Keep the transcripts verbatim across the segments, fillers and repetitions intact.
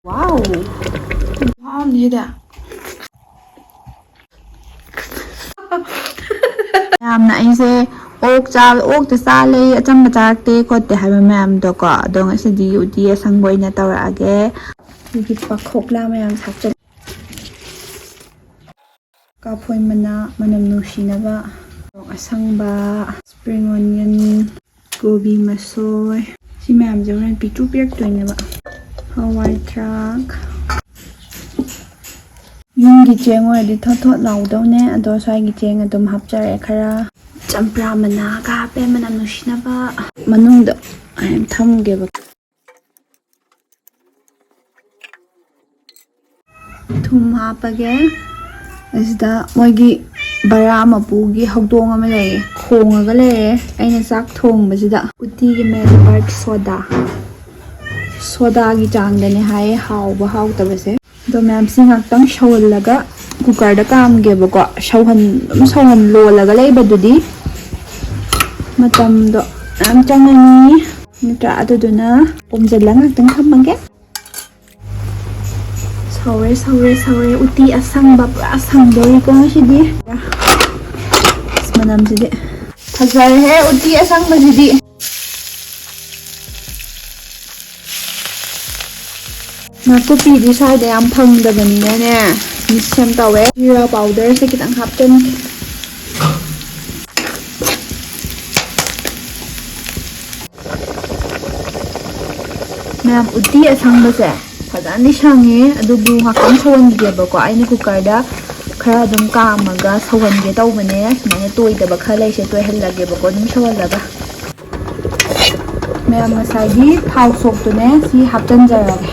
ꯋꯥꯎ! ꯍꯥꯎꯅꯤꯗ꯫ ꯌꯥꯝꯅ ꯑꯩꯁꯦ ꯑꯣꯛ ꯆꯥ-, ꯑꯣꯛꯇ ꯆꯥ ꯂꯩ, ꯑꯆꯝꯕ ꯆꯥꯔꯛꯇꯦ ꯈꯣꯠꯇꯦ ꯍꯥꯏꯕ ꯃꯌꯥꯝꯗꯣꯀꯣ꯫ ꯑꯗꯣ ꯉꯁꯤꯗꯤ ꯎꯇꯤ ꯑꯁꯪꯕ ꯑꯣꯏꯅ ꯇꯧꯔꯛꯑꯒꯦ꯫ ꯑꯩꯈꯣꯏꯒꯤ ꯄꯥꯡꯈꯣꯛꯂꯥ ꯃꯌꯥꯝ ꯍꯥꯞꯆꯤꯜꯂꯦ꯫ ꯀꯥꯐꯣꯏ ꯃꯅꯥ ꯃꯅꯝ ꯅꯨꯡꯁꯤꯅꯕ, ꯃꯣꯔꯣꯛ ꯑꯁꯪꯕ, spring onion, ꯀꯣꯕꯤ ꯃꯁꯣꯏ, ꯁꯤ ꯃꯌꯥꯝꯁꯦ ꯍꯣꯔꯦꯟ ꯄꯤꯛꯇ꯭ꯔꯨ ꯄꯤꯔꯛꯇꯣꯏꯅꯦꯕ꯫ ꯍꯋꯥꯏ ꯊ꯭ꯔꯥꯛ, ꯌꯨꯝꯒꯤ ꯆꯦꯡ ꯑꯣꯏꯔꯗꯤ ꯊꯣꯠ ꯊꯣꯠ ꯂꯥꯎꯗꯧꯅꯦ, ꯑꯗꯣ ꯁ꯭ꯋꯥꯏꯒꯤ ꯆꯦꯡ ꯑꯗꯨꯝ ꯍꯥꯞꯆꯔꯦ ꯈꯔ꯫ ꯆꯝꯄ꯭ꯔꯥ ꯃꯅꯥꯒ ꯍꯥꯞꯄꯦ ꯃꯅꯝ ꯅꯨꯡꯁꯤꯅꯕ꯫ ꯃꯅꯨꯡꯗ ꯊꯝꯒꯦꯕ꯫ ꯊꯨꯝ ꯍꯥꯞꯄꯒꯦ꯫ ꯑꯁꯤꯗ ꯃꯣꯏꯒꯤ ꯕꯔꯥ ꯃꯄꯨꯒꯤ ꯍꯧꯗꯣꯡ ꯑꯃ ꯂꯩꯌꯦ, ꯈꯣꯡꯉꯒ ꯂꯩꯔꯦ ꯑꯩꯅ ꯆꯥꯛ ꯊꯣꯡꯕꯁꯤꯗ꯫ ꯎꯇꯤꯒꯤ main part soda꯫ Sodaꯒꯤ ꯆꯥꯡꯗꯅꯦ ꯍꯥꯏꯌꯦ ꯍꯥꯎꯕ ꯍꯥꯎꯇꯕꯁꯦ꯫ ꯑꯗꯣ ꯃꯌꯥꯝꯁꯤ ꯉꯥꯛꯇꯪ ꯁꯧꯍꯜꯂꯒ cookerꯗ ꯀꯥꯝꯒꯦꯕꯀꯣ꯫ ꯁꯧꯍꯟ-, ꯑꯗꯨꯝ ꯁꯧꯍꯟ ꯂꯣꯜꯂꯒ ꯂꯩꯕꯗꯨꯗꯤ ꯃꯇꯝꯗꯣ ꯌꯥꯝ ꯆꯪꯉꯅꯤ, ꯅꯠꯇ꯭ꯔꯥ? ꯑꯗꯨꯗꯨꯅ ꯄꯣꯝꯖꯤꯜꯂ ꯉꯥꯛꯇꯪ ꯊꯝꯃꯒꯦ꯫ ꯁꯧꯔꯦ, ꯁꯧꯔꯦ, ꯁꯧꯔꯦ꯫ ꯎꯇꯤ ꯑꯁꯪꯕ ꯄꯨꯔꯥ ꯁꯪꯗꯧꯔꯤꯀꯣ ꯉꯁꯤꯗꯤ꯫ ꯑꯁ, ꯃꯅꯝꯁꯤꯗꯤ ꯐꯖꯔꯦꯍꯦ ꯎꯇꯤ ꯑꯁꯪꯕꯁꯤꯗꯤ꯫ ꯅꯥꯀꯨꯞꯄꯤꯗꯤ ꯁ꯭ꯋꯥꯏꯗ ꯌꯥꯝ ꯐꯪꯗꯕꯅꯤꯅꯅꯦ, ꯃꯤꯛꯁ ꯌꯥꯝ ꯇꯧꯋꯦ꯫ ꯖꯤꯔꯥ powderꯁꯦ ꯈꯤꯇꯪ ꯍꯥꯞꯆꯤꯟꯒꯦ꯫ ꯃꯌꯥꯝ, ꯎꯇꯤ ꯑꯁꯪꯕꯁꯦ ꯐꯖꯅꯗꯤ ꯁꯪꯉꯦ, ꯑꯗꯨꯕꯨ ꯉꯥꯛꯇꯪ ꯁꯧꯍꯟꯈꯤꯒꯦꯕꯀꯣ꯫ ꯑꯩꯅ cookerꯗ ꯈꯔ ꯑꯗꯨꯝ ꯀꯥꯝꯃꯒ ꯁꯧꯍꯟꯒꯦ ꯇꯧꯕꯅꯦ꯫ ꯁꯨꯃꯥꯏꯅ ꯇꯣꯏꯗꯕ ꯈꯔ ꯂꯩꯁꯦ, ꯇꯣꯏꯍꯜꯂꯒꯦꯕꯀꯣ ꯑꯗꯨꯝ ꯁꯧꯍꯜꯂꯒ꯫ ꯃꯌꯥꯝ, ꯉꯁꯥꯏꯒꯤ ꯊꯥꯎ ꯁꯣꯛꯇꯨꯅꯦ ꯁꯤ ꯍꯥꯞꯆꯤꯟꯖꯔꯒꯦ꯫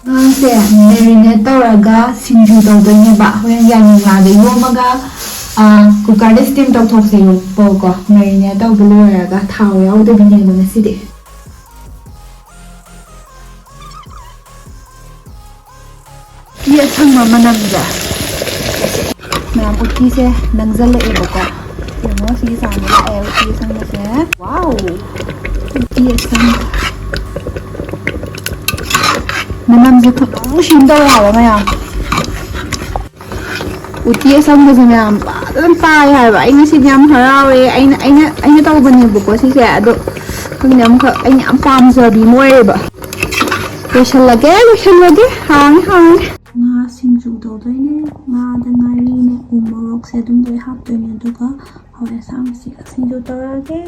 ꯑꯉꯥꯡꯁꯦ marinate ꯇꯧꯔꯒ ꯁꯤꯡꯖꯨ ꯇꯧꯗꯣꯏꯅꯦꯕ꯫ ꯍꯣꯔꯦꯟ ꯌꯥꯏꯉꯪꯂꯥꯗ ꯌꯣꯝꯃꯒ, ꯑꯥ, cookerꯗ steam ꯇꯧꯊꯣꯛꯁꯦꯕꯀꯣ꯫ Marinate ꯇꯧꯕ ꯂꯣꯏꯔꯒ ꯊꯥꯎ ꯌꯥꯎꯗꯕꯤꯅꯦꯕ ꯉꯁꯤꯗꯤ꯫ ꯎꯇꯤ ꯑꯁꯪꯕ ꯃꯅꯝꯁꯦ꯫ ꯃꯌꯥꯝ, ꯎꯇꯤꯁꯦ ꯅꯪꯁꯤꯜꯂꯛꯑꯦꯕꯀꯣ꯫ ꯌꯦꯡꯉꯣ, ꯁꯤꯒꯤ ꯆꯥꯡꯗ ꯂꯥꯛꯑꯦ ꯎꯇꯤ ꯑꯁꯪꯕꯁꯦ꯫ ꯋꯥꯎ! ꯎꯇꯤ ꯑꯁꯪꯕ꯫ ꯃꯅꯝꯁꯦ ꯈꯨꯅꯨꯡ ꯁꯤꯟ ꯇꯧꯋꯦ ꯍꯥꯏꯕ ꯃꯌꯥꯝ꯫ ꯎꯇꯤ ꯑꯁꯪꯕꯁꯦ ꯃꯌꯥꯝ ꯐꯖꯅ ꯄꯥꯏ ꯍꯥꯏꯕ꯫ ꯑꯩ ꯉꯁꯤꯗꯤ ꯌꯥꯝ ꯍꯔꯥꯎꯔꯦ꯫ ꯑꯩꯅ ꯑꯩꯅ ꯑꯩꯅ ꯇꯧꯕꯅꯦꯕꯀꯣ ꯁꯤꯁꯦ꯫ ꯑꯗꯣ ꯈꯪꯗꯦ, ꯑꯃꯈꯛ ꯑꯩꯅ ꯌꯥꯝ ꯄꯥꯝꯖꯕꯤ ꯑꯃ ꯑꯣꯏꯔꯦꯕ꯫ ꯂꯣꯏꯁꯜꯂꯒꯦ, ꯂꯣꯏꯁꯜꯂꯒꯦ꯫ ꯍꯥꯡꯉꯦ, ꯍꯥꯡꯉꯦ꯫ ꯉꯥ ꯁꯤꯡꯖꯨ ꯇꯧꯗꯣꯏꯅꯦ꯫ ꯉꯥꯗ ꯉꯥꯔꯤꯅꯦ, ꯎ ꯃꯣꯔꯣꯛꯁꯦ ꯑꯗꯨꯝ ꯂꯣꯏ ꯍꯥꯞꯇꯣꯏꯅꯦ꯫ ꯑꯗꯨꯒ ꯍꯋꯥꯏ ꯑꯁꯥꯡꯕꯤꯁꯤꯒ ꯁꯤꯡꯖꯨ ꯇꯧꯔꯛꯑꯒꯦ꯫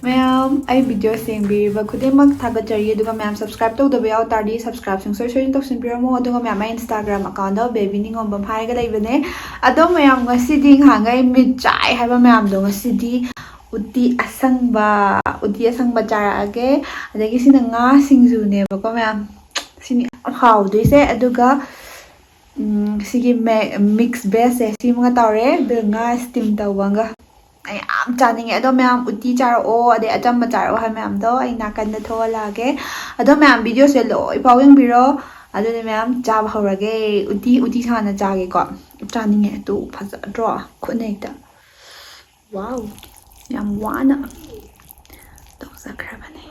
ꯃꯌꯥꯝ, ꯑꯩ video ꯌꯦꯡꯕꯤꯔꯤꯕ ꯈꯨꯗꯤꯡꯃꯛ ꯊꯥꯒꯠꯆꯔꯤ꯫ ꯑꯗꯨꯒ ꯃꯌꯥꯝ, subscribe ꯇꯧꯗꯕ ꯌꯥꯎ ꯇꯥꯔꯗꯤ subscribe ꯁꯨꯡꯁꯣꯏ ꯁꯣꯏꯗꯅ ꯇꯧꯁꯤꯟꯕꯤꯔꯝꯃꯣ꯫ ꯑꯗꯨꯒ ꯃꯌꯥꯝ, ꯑꯩ Instagram account ꯗꯣ ꯕꯦꯕꯤ ꯅꯤꯉꯣꯝꯕꯝ ꯍꯥꯏꯔꯒ ꯂꯩꯕꯅꯦ꯫ ꯑꯗꯣ ꯃꯌꯥꯝ, ꯉꯁꯤꯗꯤ ꯉꯍꯥꯟꯈꯩ ꯃꯤꯠ ꯆꯥꯏ ꯍꯥꯏꯕ ꯃꯌꯥꯝꯗꯣ ꯉꯁꯤꯗꯤ ꯎꯇꯤ ꯑꯁꯪꯕ, ꯎꯇꯤ ꯑꯁꯪꯕ ꯆꯥꯔꯛꯑꯒꯦ꯫ ꯑꯗꯒꯤ ꯁꯤꯅ ꯉꯥ ꯁꯤꯡꯖꯨꯅꯦꯕꯀꯣ ꯃꯌꯥꯝ꯫ ꯁꯤꯅꯤ ꯌꯥꯝ ꯍꯥꯎꯗꯣꯏꯁꯦ꯫ ꯑꯗꯨꯒ ꯎꯝ, ꯁꯤꯒꯤ ꯃꯦ-, mix veg ꯁꯦ ꯁꯤꯃꯒ ꯇꯧꯔꯦ, ꯑꯗꯨꯒ ꯉꯥ steam ꯇꯧꯕ ꯑꯃꯒ꯫ ꯑꯩ ꯌꯥꯝ ꯆꯥꯅꯤꯡꯉꯦ꯫ ꯑꯗꯣ ꯃꯌꯥꯝ ꯎꯇꯤ ꯆꯥꯔꯛꯑꯣ, ꯑꯗꯩ ꯑꯆꯝꯕ ꯆꯥꯔꯛꯑꯣ ꯍꯥꯏ ꯃꯌꯥꯝꯗꯣ ꯑꯩ ꯅꯥꯀꯟꯗ ꯊꯣꯛꯍꯜꯂꯛꯑꯒꯦ꯫ ꯑꯗꯣ ꯃꯌꯥꯝ video ꯁꯦ ꯂꯣꯏꯐꯥꯎ ꯌꯦꯡꯕꯤꯔꯣ꯫ ꯑꯗꯨꯅꯦ ꯃꯌꯥꯝ, ꯆꯥꯕ ꯍꯧꯔꯒꯦ꯫ ꯎꯇꯤ, ꯎꯇꯤ ꯍꯥꯟꯅ ꯆꯥꯒꯦꯀꯣ꯫ ꯆꯥꯅꯤꯡꯉꯦ꯫ ꯑꯗꯨ ꯐꯖꯗ꯭ꯔꯣ? ꯈꯨꯠꯅ ꯍꯦꯛꯇ꯫ Wow! ꯌꯥꯝ ꯋꯥꯅ ꯇꯧꯖꯈ꯭ꯔꯕꯅꯦ꯫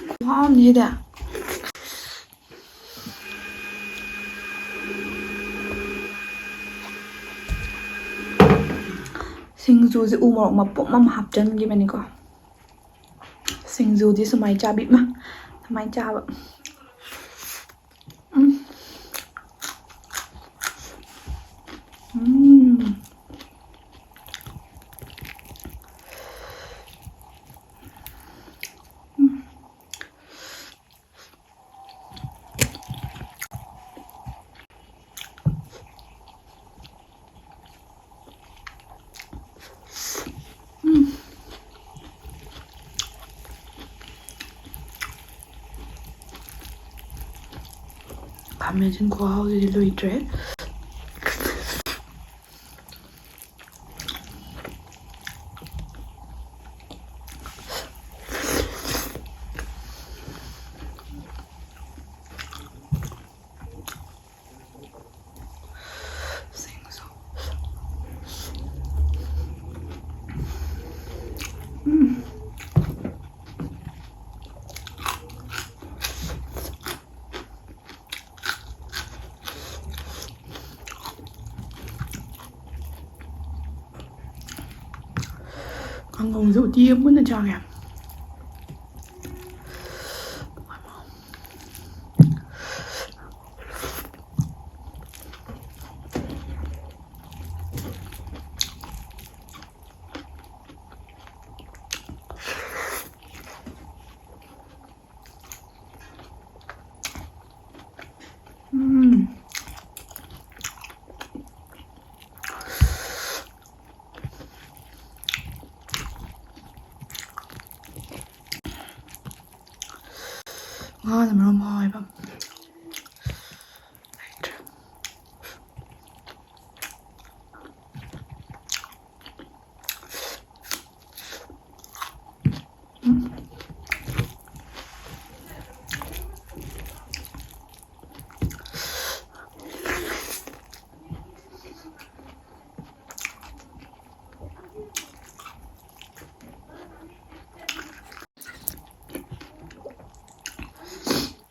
ꯈꯨꯍꯥꯎ ꯑꯃꯅꯤꯗ꯫ ꯁꯤꯡꯖꯨꯁꯦ ꯎ ꯃꯣꯔꯣꯛ ꯃꯄꯨꯝ ꯑꯃ ꯍꯥꯞꯆꯤꯟꯈꯤꯕꯅꯤꯀꯣ꯫ ꯁꯤꯡꯖꯨꯗꯤ ꯁꯨꯃꯥꯏꯅ ꯆꯥꯕꯤ, ꯃꯥ, ꯁꯨꯃꯥꯏꯅ ꯆꯥꯕ꯫ ꯎꯝ꯫ ꯎꯝ꯫ Amazing ꯈꯨꯍꯥꯎꯁꯤꯗꯤ ꯂꯣꯏꯗ꯭ꯔꯦ꯫ ꯁꯤꯡꯖꯨ꯫ ꯎꯝ꯫ ꯀꯥꯡꯉꯧꯁꯦ ꯎꯇꯤꯒ ꯄꯨꯟꯅ ꯆꯥꯒꯦ꯫ ꯎꯝ꯫ ꯉꯥꯅ ꯃꯔꯣꯝ ꯍꯥꯎꯋꯦꯕ꯫ ꯂꯩꯇ꯭ꯔꯦ꯫ ꯎꯝ꯫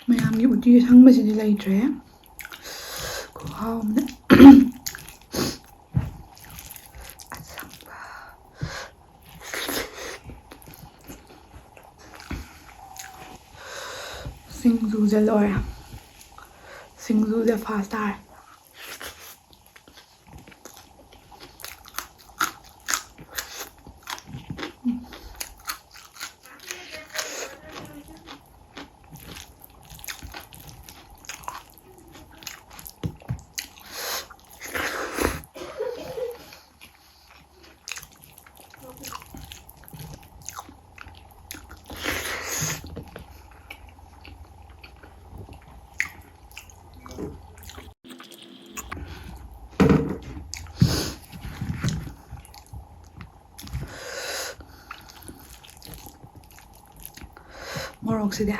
ꯃꯌꯥꯝꯒꯤ ꯎꯇꯤ ꯑꯁꯪꯕꯁꯤꯗꯤ ꯂꯩꯇ꯭ꯔꯦ꯫ ꯈꯨꯍꯥꯎ ꯑꯃꯅꯦ꯫ ꯑꯁꯪꯕ꯫ ꯁꯤꯡꯖꯨꯁꯦ ꯂꯣꯏꯔꯦ꯫ ꯁꯤꯡꯖꯨꯁꯦ ꯐꯥꯁ ꯇꯥꯔꯦ꯫ ꯃꯣꯔꯣꯛꯁꯤꯗꯤ꯫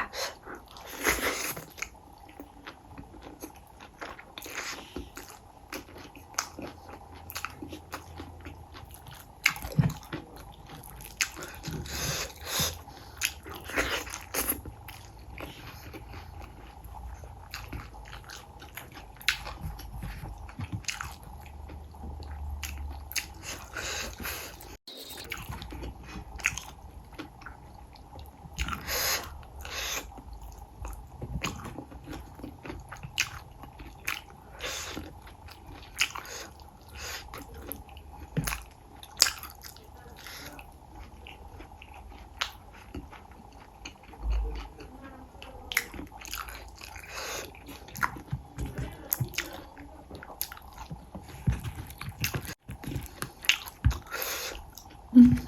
ꯎꯝ꯫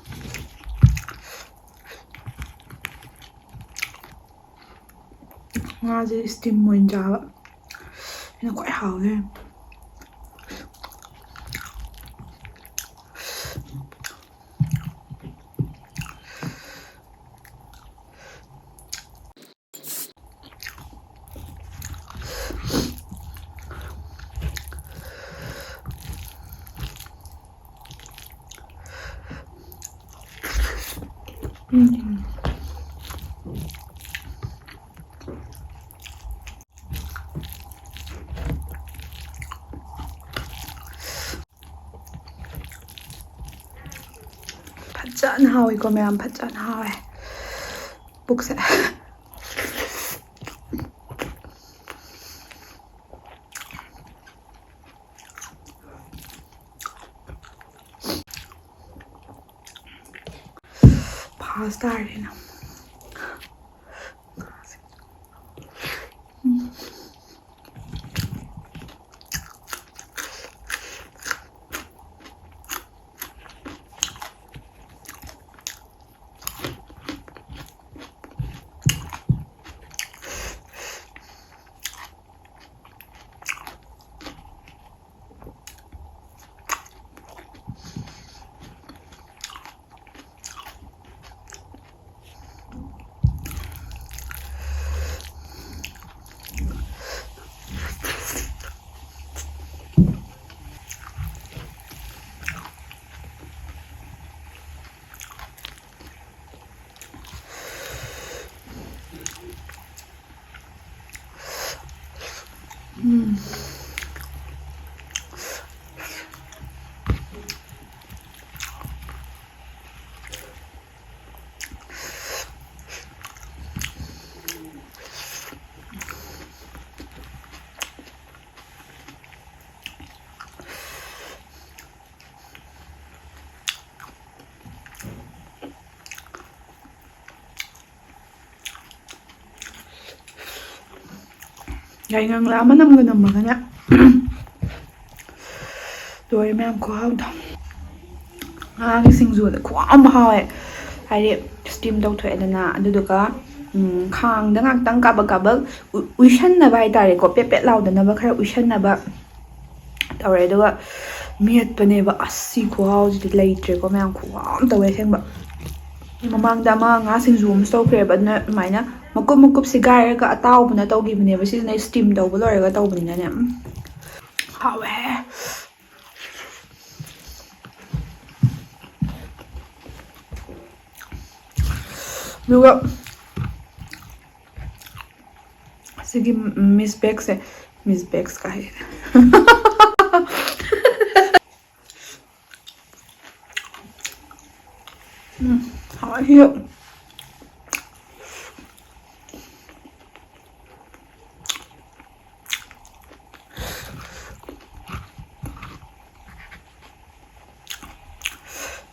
ꯉꯥꯁꯦ steam ꯑꯣꯏꯅ ꯆꯥꯕ ꯁꯤꯅ ꯈ꯭ꯋꯥꯏ ꯍꯥꯎꯋꯦ꯫ ꯎꯝ꯫ ꯐꯖꯅ ꯍꯥꯎꯋꯤꯀꯣ ꯃꯌꯥꯝ, ꯐꯖꯅ ꯍꯥꯎꯋꯦ ꯄꯨꯛꯁꯦ꯫ ꯐꯥꯁ ꯇꯥꯔꯦꯅ꯫ ꯎꯝ꯫ ꯌꯥꯏꯉꯪꯂꯥ ꯃꯅꯝꯒ ꯅꯝꯃꯒꯅꯦ꯫ ꯂꯣꯏꯔꯦ ꯃꯌꯥꯝ, ꯈꯨꯍꯥꯎꯗꯣ꯫ ꯉꯥꯒꯤ ꯁꯤꯡꯖꯨꯗ ꯈꯨꯍꯥꯎ ꯑꯃ ꯍꯥꯎꯋꯦ꯫ ꯍꯥꯏꯗꯤ ꯁ꯭ꯇꯤꯝ ꯇꯧꯊꯣꯛꯑꯦꯗꯅ, ꯑꯗꯨꯗꯨꯒ ꯎꯝ, ꯈꯥꯡꯗ ꯉꯥꯛꯇꯪ ꯀꯥꯕꯛ ꯀꯥꯕꯛ ꯎ-, ꯎꯏꯁꯟꯅꯕ ꯍꯥꯏꯇꯥꯔꯦꯀꯣ, ꯄꯦꯠ ꯄꯦꯠ ꯂꯥꯎꯗꯅꯕ ꯈꯔ ꯎꯏꯁꯟꯅꯕ ꯇꯧꯔꯦ꯫ ꯑꯗꯨꯒ ꯃꯦꯠꯄꯅꯦꯕ꯫ ꯑꯁ, ꯁꯤ ꯈꯨꯍꯥꯎꯁꯤꯗꯤ ꯂꯩꯇ꯭ꯔꯦꯀꯣ ꯃꯌꯥꯝ, ꯈꯨꯍꯥꯎ ꯑꯃ ꯇꯧꯋꯦ ꯑꯁꯦꯡꯕ꯫ ꯑꯩ ꯃꯃꯥꯡꯗ ꯑꯃ ꯉꯥ ꯁꯤꯡꯖꯨ ꯑꯃꯁꯨ ꯇꯧꯈ꯭ꯔꯦꯕ, ꯑꯗꯨꯅ ꯑꯗꯨꯃꯥꯏꯅ ꯃꯀꯨꯞ ꯃꯀꯨꯞ ꯁꯤꯒꯥꯏꯔꯒ ꯑꯇꯥꯎꯕꯅ ꯇꯧꯈꯤꯕꯅꯦꯕ꯫ ꯁꯤꯁꯤꯅ ꯑꯩ ꯁ꯭ꯇꯤꯝ ꯇꯧꯕ ꯂꯣꯏꯔꯒ ꯇꯧꯕꯅꯤꯅꯅꯦ꯫ ꯎꯝ, ꯍꯥꯎꯋꯦ꯫ ꯑꯗꯨꯒ ꯁꯤꯒꯤ ꯃꯤꯁ ꯕꯦꯛꯁꯦ, ꯃꯤꯁ ꯕꯦꯛꯁ ꯀꯥꯏ꯫ ꯎꯝ, ꯍꯥꯎꯋꯦ ꯁꯤꯁꯨ꯫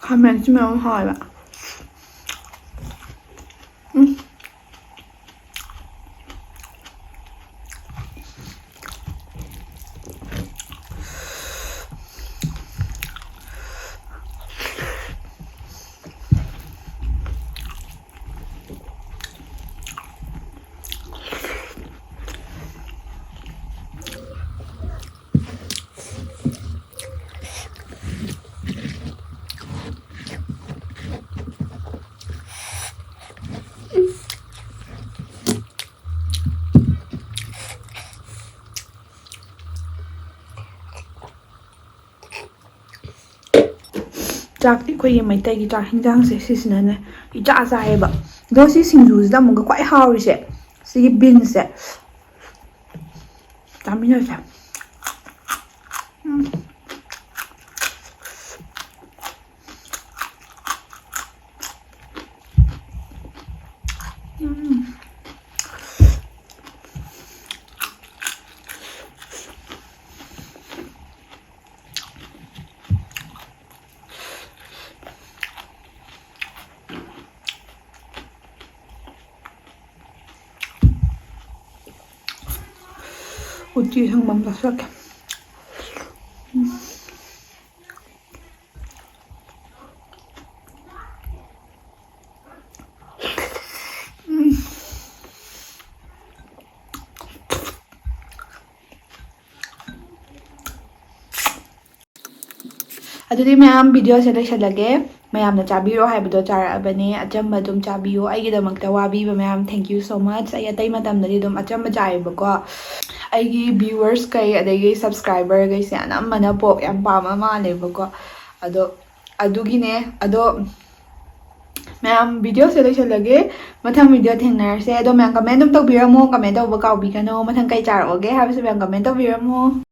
ꯈꯥꯃꯦꯟꯁꯤ ꯃꯌꯥꯝ ꯍꯥꯎꯋꯦꯕ꯫ ꯎꯝ꯫ ꯆꯥꯛꯇꯤ ꯑꯩꯈꯣꯏꯒꯤ ꯃꯩꯇꯩꯒꯤ ꯆꯥꯛ ꯍꯤꯟꯖꯥꯡꯁꯦ ꯁꯤꯁꯤꯅꯅꯦ ꯏꯆꯥ ꯆꯥꯏꯌꯦꯕ꯫ ꯑꯗꯣ ꯁꯤ ꯁꯤꯡꯖꯨꯁꯤꯗ ꯑꯃꯨꯛꯀ ꯈ꯭ꯋꯥꯏ ꯍꯥꯎꯔꯤꯁꯦ ꯁꯤꯒꯤ ꯕꯤꯟꯁꯁꯦ꯫ ꯆꯥꯃꯤꯟꯅꯁꯦ꯫ ꯎꯝ꯫ ꯎꯝ꯫ ꯎꯇꯤ ꯑꯁꯪꯕ ꯑꯃ ꯆꯥꯁꯤꯜꯂꯛꯀꯦ꯫ ꯑꯗꯨꯗꯤ ꯃꯌꯥꯝ, ꯚꯤꯗꯤꯑꯣꯁꯦ ꯂꯣꯏꯁꯤꯜꯂꯒꯦ꯫ ꯃꯌꯥꯝꯅ ꯆꯥꯕꯤꯔꯣ ꯍꯥꯏꯕꯗꯣ ꯆꯥꯔꯛꯑꯕꯅꯦ꯫ ꯑꯆꯝꯕ ꯑꯗꯨꯝ ꯆꯥꯕꯤꯌꯨ꯫ ꯑꯩꯒꯤꯗꯃꯛꯇ ꯋꯥꯕꯤꯕ ꯃꯌꯥꯝ, thank you so much꯫ ꯑꯩ ꯑꯇꯩ ꯃꯇꯝꯗꯗꯤ ꯑꯗꯨꯝ ꯑꯆꯝꯕ ꯆꯥꯏꯌꯦꯕꯀꯣ꯫ ꯑꯩꯒꯤ viewers ꯈꯩ ꯑꯗꯒꯤ subscriber ꯈꯩꯁꯦ ꯑꯅꯝꯕꯅ pork ꯌꯥꯝ ꯄꯥꯝꯕ ꯃꯥꯜꯂꯦꯕꯀꯣ꯫ ꯑꯗꯣ ꯑꯗꯨꯒꯤꯅꯦ꯫ ꯑꯗꯣ ꯃꯌꯥꯝ, ꯚꯤꯗꯤꯑꯣꯁꯦ ꯂꯣꯏꯁꯤꯜꯂꯒꯦ꯫ ꯃꯊꯪ ꯚꯤꯗꯤꯑꯣ ꯊꯦꯡꯅꯔꯁꯦ꯫ ꯑꯗꯣ ꯃꯌꯥꯝ comment ꯑꯗꯨꯝ ꯇꯧꯕꯤꯔꯝꯃꯣ꯫ Comment ꯇꯧꯕ ꯀꯥꯎꯕꯤꯒꯅꯣ꯫ ꯃꯊꯪ ꯀꯩ ꯆꯥꯔꯛꯑꯣꯒꯦ ꯍꯥꯏꯕꯁꯦ ꯃꯌꯥꯝ comment ꯇꯧꯕꯤꯔꯝꯃꯣ꯫